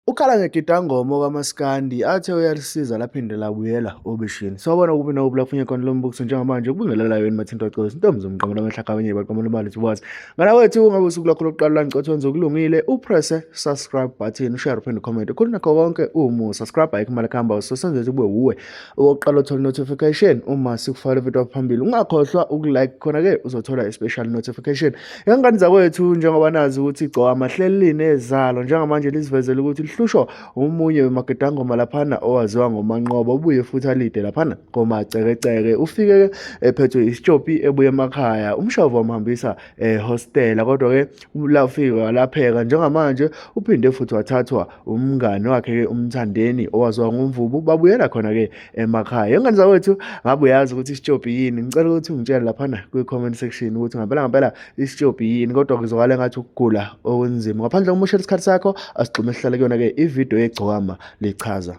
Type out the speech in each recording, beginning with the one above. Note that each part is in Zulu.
Ukhala ngegidangoma okamaskandi athe uyalisiza laphinde labuyela obishini. Sawubona kuphi nakuphi lapho ufunye khona lo mbukiso njengamanje kubingelela yena Mathinto Cozi intombi zomqamula amehlo akabanye baqamula imali thiwazi. Ngana wethu ungabe usuku lwakho lokuqala la ngicotha wenze okulungile upresse subscribe button ushare uphinde comment. Khulu nakho konke uma subscribe ayikho imali kuhamba so senze ukuthi kube wuwe owokuqala uthola notification uma sikufakela video phambili. Ungakhohlwa ukulike khona ke uzothola i-special notification. Ingane zakwethu njengoba nazi ukuthi igcokama hleli nezalo njengamanje lizivezele ukuthi lihlushwa omunye wemagedangoma laphana owaziwa ngoManqoba ubuye futhi alide laphana komacekeceke ufike ephethwe isitshopi ebuye emakhaya umshovo wamhambisa ehostela kodwa ke lafika walapheka njengamanje uphinde futhi wathathwa umngani wakhe ke uMthandeni owaziwa ngoMvubu babuyela khona ke emakhaya. Ingane zakwethu ngabe uyazi ukuthi isitshopi yini? Ngicela ukuthi ungitshele laphana kwi-comment section ukuthi ngempela ngempela isitshopi yini kodwa kuzwakala engathi ukugula okunzima. Ngaphandle kokumoshela isikhathi sakho asigxume sihlale kuyona ke ividiyo yegcokama lichaza.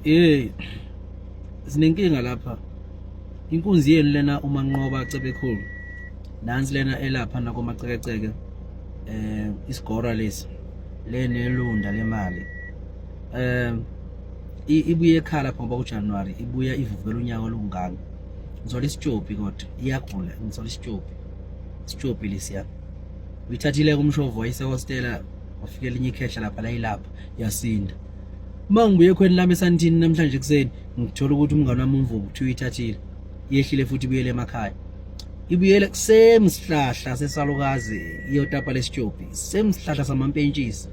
Hey sinenkinga lapha. Inkunzi yenu lena uManqoba Cebekhulu. Nansi lena elapha nakomacekeceke eh isigora lesi lenelunda lemali. Eh ibuye ekhala lapha ngoba uJanuary ibuya ivuvukela unyaka olungaka. Ngithola isitshopi kodwa iyagula ngithola isitshopi. Isitshopi lesiya. Uyithathile kumshovo wayisehostela wafika elinye ikhehla lapha layilapha yasinda. Uma ngibuye ekhweni lami esantini namhlanje ekuseni ngithola ukuthi umngane wami uMvubu kuthiwa uyithathile. Yehlile futhi ibuyele emakhaya. Ibuyele same sihlahla sesalukazi iyotapa lesitshopi. Same sihlahla samampentshisi.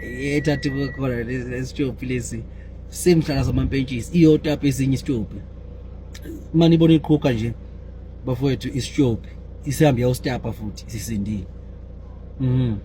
Ethathe khona lesitshopi lesi. Same sihlahla samampentshisi iyotapa esinye isitshopi. Mani ibona iqhuga nje bafowethu isitshopi isihambe yawusitapa futhi isisindile. Mhm.